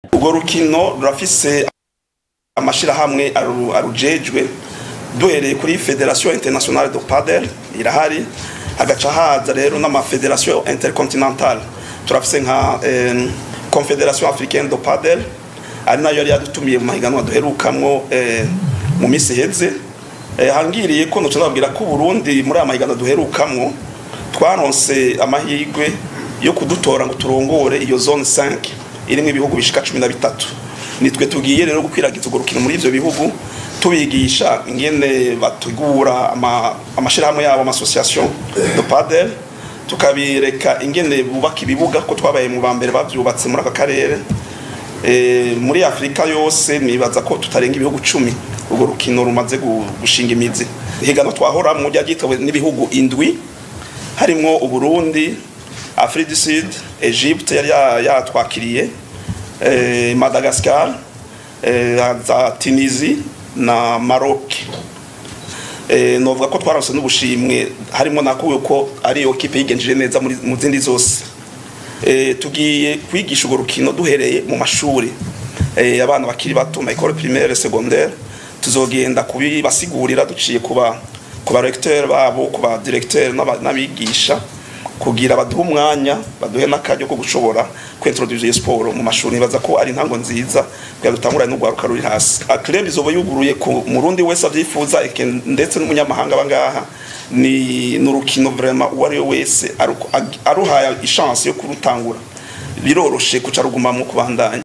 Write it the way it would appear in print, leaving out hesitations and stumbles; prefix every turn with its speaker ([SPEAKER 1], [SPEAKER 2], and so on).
[SPEAKER 1] Urwo rukino rurafise amashirahamwe arujejwe, duhereye kuri Fédération Internationale de Padel irahari, hagaca haza rero n'ama fédérations intercontinentales. Turafise nka Confédération Africaine de Padel, ari nayo yari yadutumiye mu mahiganwa duherukamwo mu minsi iheze. Hangiriye ko noca nababwira ko Burundi muri aya mahiganwa duherukamwo twaronse amahirwe yo kudutora ngo turongore iyo zone 5 irimwo ibihugu bishika 13. Nitwe tugiye rero gukwiragiza urwo rukino muri ivyo bihugu, tubigisha ingene bategura amashirahamwe yabo, ama associations de padel, tukabireka ingene bubaka ibibuga, ko twabaye mu ba mbere bavyubatse muri aka karere. Muri Afrika yose nibaza ko tutarenga ibihugu 10 urwo rukino rumaze gushinga imizi. Higanwa twahoramwo ryagitawe n'ibihugu 7, harimwo Uburundi, Afrique du Sud, Egypte yari yatwakiriye, Madagascar, za Tunisie na Maroc. Novuga ko twaronse n'ubushimwe, harimo nako ko ari yo équipe yigenjeje neza mu zindi zose. Tugiye kwigisha urwo rukino duhereye mu mashuri, abana bakiri bato, ma école primaire, secondaire. Tuzogenda kubibasigurira duciye kuba recteur babo, kuba directeur n'abigisha, kugira baduhe umwanya, baduhe n'akaryo ko gushobora kwintroduire iyo sport mu mashuri. Nibaza ko ari intango nziza kugira dutangurane n'urwaruka ruri hasi. Club izoba yuguruye ku murundi wese avyifuza, ndetse n'umunyamahanga abangaha. Ni n'urukino vraiment uwo ari we wese aruhaye i chance yo kurutangura, biroroshe kuca rugumamwo kubandanya.